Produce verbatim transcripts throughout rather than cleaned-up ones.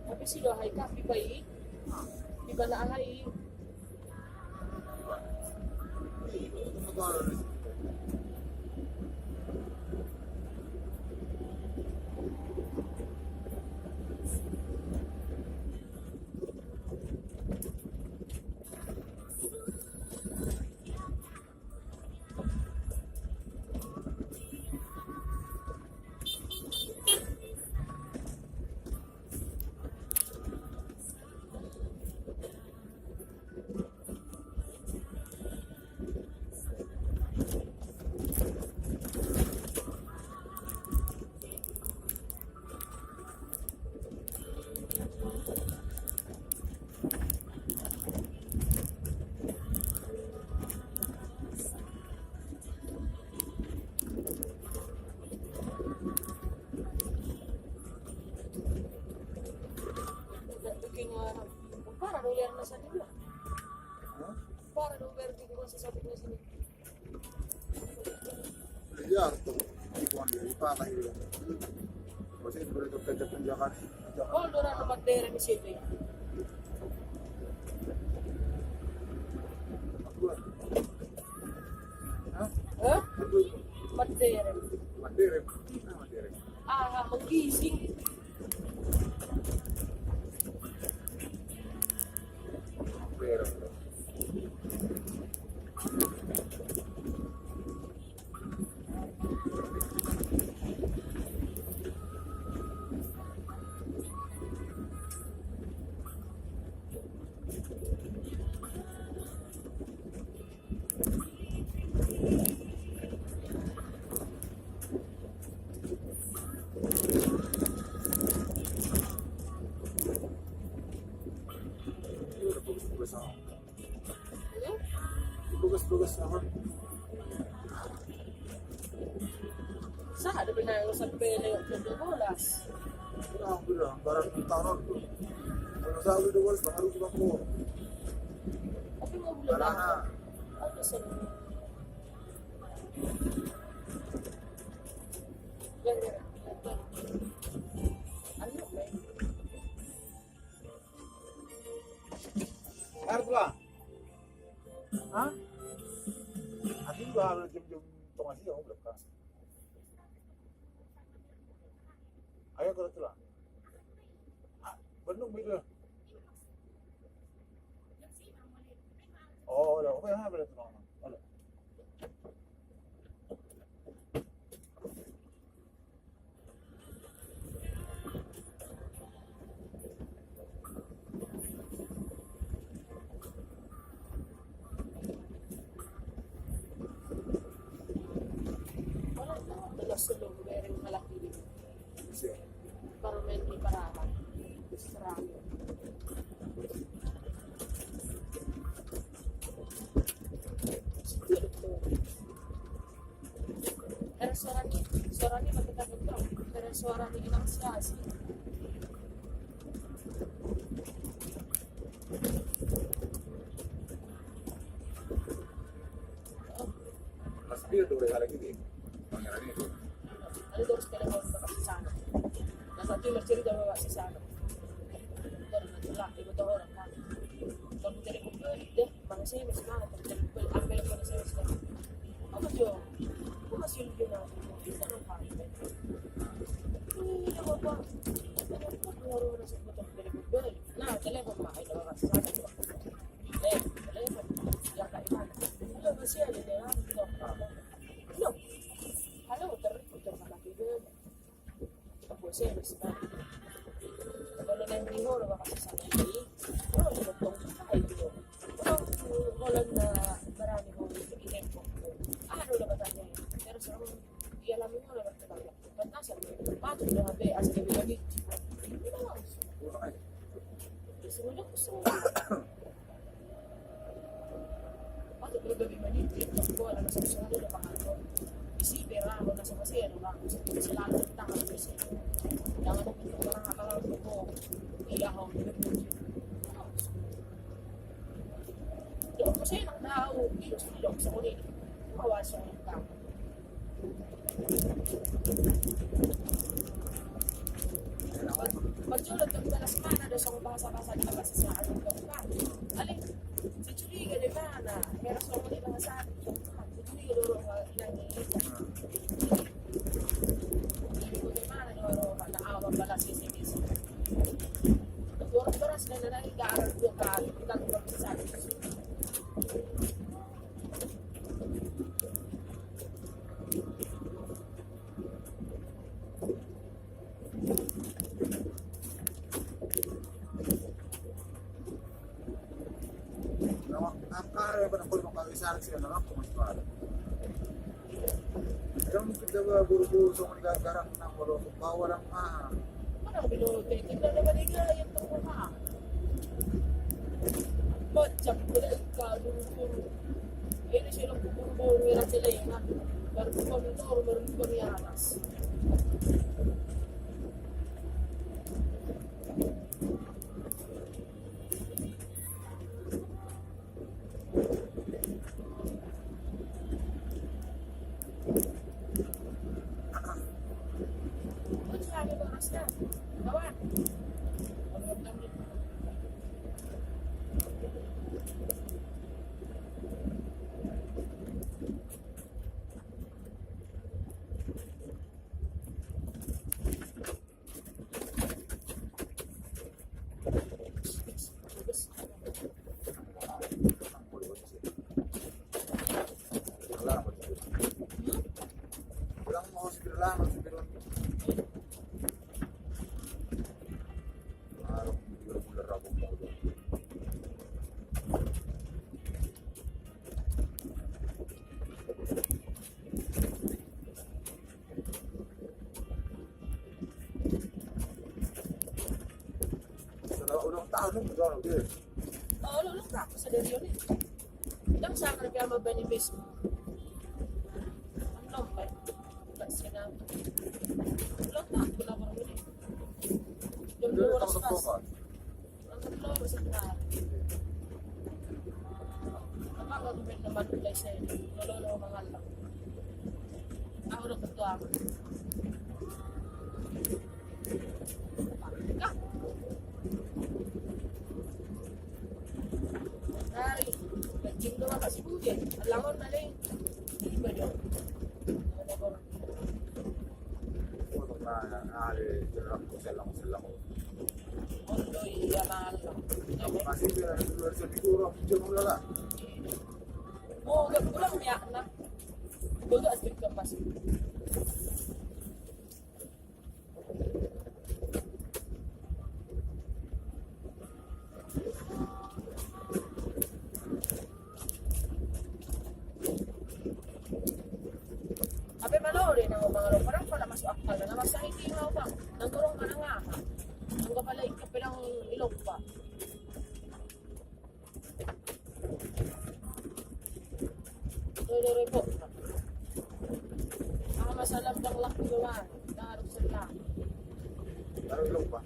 Tapi sudah hai kah pipa i? Pipa na hai. Para do liar na sadi dua. Para do liar di rumah sesatu na sini. Iya, tuh. Di pohon dia, di tanah itu. Masih seperti itu, kerja penjagaan. Oh, lu orang tempat daerah di situ ya? Hah? Hah? Tempat daerah. Tempat daerah. Nah, tempat daerah. Ah, menggising. Bagus-bagus amat. Sahat do benar sampai lewat jam dua belas. Nah, udah, barang taruh tuh. Kalau saya udah dua belas, baru sudah keluar. Tapi mau belum. Ada sih. Artua. Hah? Aku udah jam-jam tengah siang udah kan. Ayo kalau tulang. Ah, benar beda. Oh, udah, oke, ha, berarti, no, no. Udah. Terus lu bereng lagi. Parmen di parahang. Serang. Era suaranya, suaranya makin takut dong. Era suaranya inang siasi. Mas dia tuh udah lagi deh. Pangeran itu. Ada terus telepon ke Sisano. Nah, satu yang bercerita sama Sisano. Kalau nanti lah, ibu tahu orang kan. Kalau telepon ke dia, bang saya masih mana? Telepon ke Holan na barani ho di tempo. Aha do lapatanna i? Terus orang ia lami ho lapatanna. Pantasan patut do hape asa gabe maniki. Patut do gabe maniki. Bola na songon songon i do panganon. Isi pe ra na songon songon i do panganon. Selalu tangan isi. Jangan lupa orang apa lalu ko. Iya ho. Dok, saya nak tahu. Ini sudah dok, songon i. Awas songon i. Parjolo tong balas mana do songon bahasa-bahasa di bahasa saat tong kan. Ale, sicuriga di mana? Merah songon i bahasa tong kan. Sicuriga do orang nang i. Jadi bagaimana do orang na awal balas S M S? Dua belas dan ada tiga ada dua kali kita tukar besar. Angka yang pernah boleh makan besar sih, anak aku masih ada. Yang mungkin dia buru-buru sama di garang-garang, nah, kalau bawa orang mah. Mana bilo, tinggal ada tiga yang terkenal. Macam mereka buru-buru. Ini sih lo buru-buru, era celengan. Baru buka motor, baru buka di atas. Selamat ulang tahun, Bang. Oh, ulang tahun, sadari ini. Dang sangar ke ama bani bes. Enam, Pak. Enggak senang. Ulang tahun, kenapa ini? Jam dua belas pas. Apa nggak gue main nama dulu saya? Lolo, lolo, mahal lah. Aku udah ketua. Dari, kencing doang kasih budi. Langon tadi. Ini baju. Hape malo do na mangalompa, ndang pola masuk akal na, na marsahit i ma, Bang. Nang tolong manang aha. Nang pala ingkon pe ndang ilompa. Dua ribu. Ama salam bang lak dua. Taruh selang. Taruh dulu, Pak.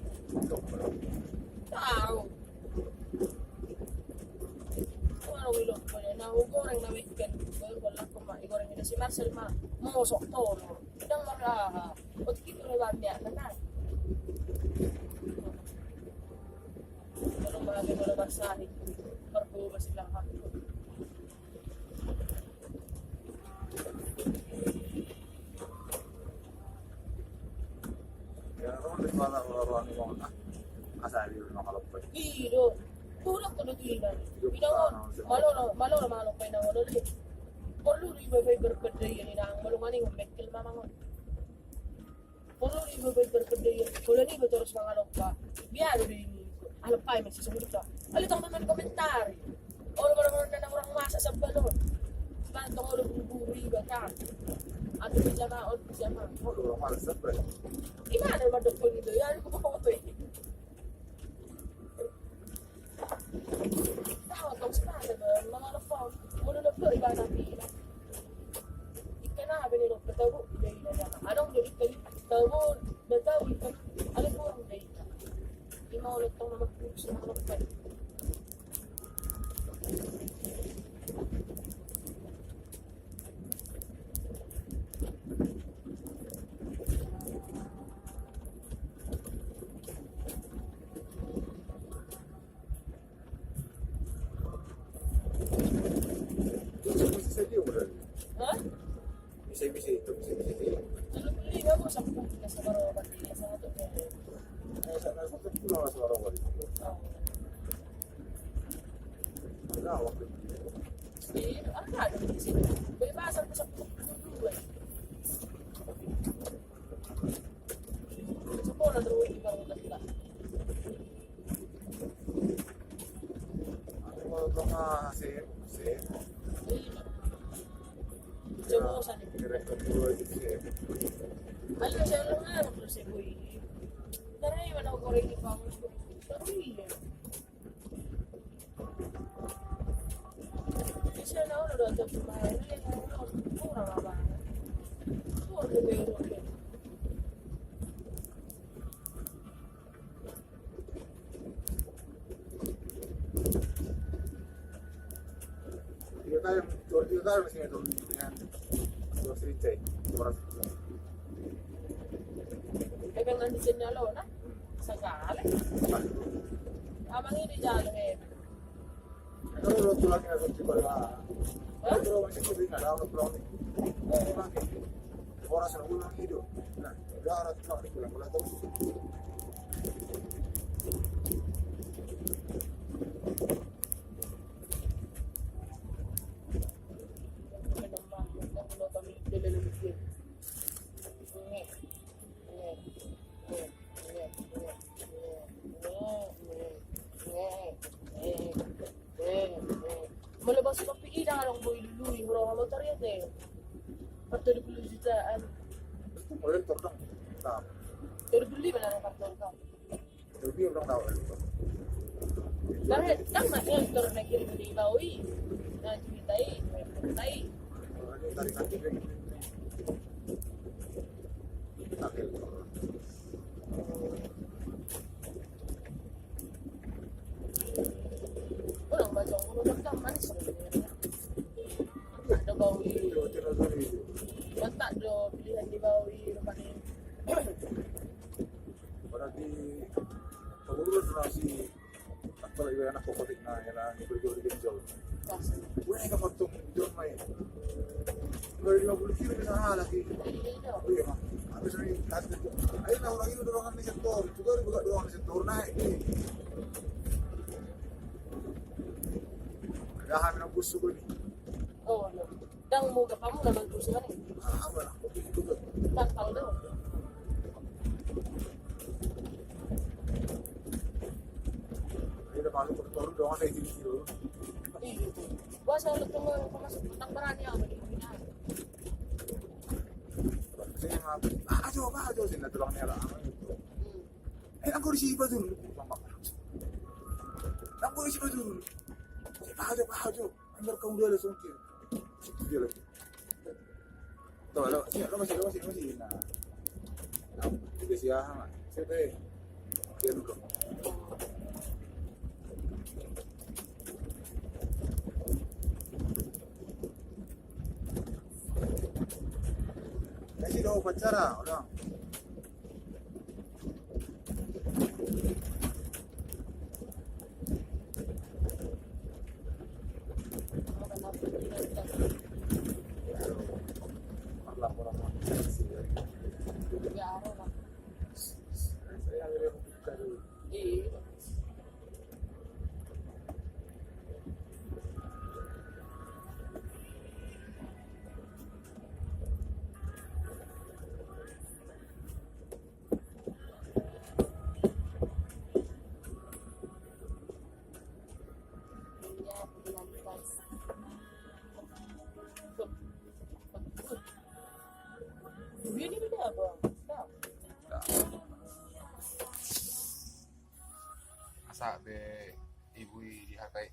Taruh. Taruh dulu, Pak. Nah, goreng na weekend. Goreng lak ma, goreng na si Marcel ma. Mosok toro. Ndang marhaha. Otik itu lewat dia, nah. Kalau mau lagi, kalau basah itu. Perlu masih lama. Inang on, malo, malo, malo, malo, inang on, ole. Porlu do iba berpendirian, inang, malo, maning, mekkel, mamang on. Porlu do iba berpendirian, holan iba torus mangalompa. Biar do ini, alompa, masih sebut, ale, tong, nonton komentar. Olo, olo, olo, nana orang masak sebelah on. Bantong, olo, buru-buru iba, kan. Atau di jama, on, di jama. Olo, orang masak sebelah. Gimana, madok, kau gitu, ya, aku mau foto ini. Tahu, tahu, sepatu, bang. Mana lepas? Mana lepas, ibadah, bila. Ikan apa ni, lepas, tahu, bila, bila, bila. Adong, jadi, tahu, tahu, tahu, ikan. Ada kurang, bila. Lima, oleh, tahu, nama, kursi, mana lepas. Hah? Bisa, bisa, itu bisa, bisa, bisa. Kalau beli, nggak mau sampai, nggak sabar, obat, nggak sabar, tuh, kayak. Eh, saya nggak sempat pulang, nggak sabar, obat. Oh. Nah, waktu itu. Iya, ada, ada di sini. Beli pasar, bisa dua. Sekolah terus di Bangkok, kita. Aku mau ke rumah, sih, sih. Iya. Coba sana. Direktur dulu aja, sih. Ayo, saya lu ngarep lu, sih, boy. Ntar aja mana aku korek di bawah. Tapi iya. Tiga tahun, dua, tiga tahun masih ada dengan dua cerita, dua ratus. Pegangan di sini lo, nah. Sagale. Amang ini jalo, eh. Kalau lo tulangnya, lo coba lah. Hah? Kalau masih kau ingat, lo pulang nih. Oh, pulang nih. Orang sana pulang hidup. Nah, udah orang pulang nih, pulang, pulang terus. Molo bangso pampikiran adong boi lului, hurang hamu tariate. Empat puluh jutaan. Molo tordang. Tolu pulu lima na partorang. Lebih orang tahu. Tapi kan masih aktor na kirim di Bawi. Na cerita i, cerita i. Kalau ini tarikan juga. Tapi orang baca, orang baca manis sebenarnya. Ada Bawi. Mantap do pilihan di Bawi rupanya. Berarti pengurus masih tak tahu juga anak kokotik, nah, ya, nah, ini pergi, pergi jauh. Gue nggak potong jauh main. Dua ratus lima puluh kilo bisa ngalah sih. Iya, Bang. Habis ini kasih. Ayo, nah, orang ini dorongan di setor. Juga dibuka dorongan di setor naik nih. Ada hamil busuk ini. Oh, iya. Dang, mau gapamu na mangkusi kan? Ah, apa lah? Dang, tahu dong. Ini udah masuk ke turun dong, ada di sini dulu. Iya, itu. Gua selalu tunggu masuk, tak berani apa di sini. Saya mah, ah, coba, coba sini, tulangnya lah. Hmm. Eh, angkor isi batu dulu. Angkor isi batu dulu. Saya paham, paham, coba. Ambil kamu dulu, langsung. Dia lagi. Tuh, lo, sini, lo masih, lo masih, lo masih. Nah. Nah, juga si Aha, Mak. Siapa, eh? Dia dulu. Kasih dong upacara, udah. Abe ibu i dihatai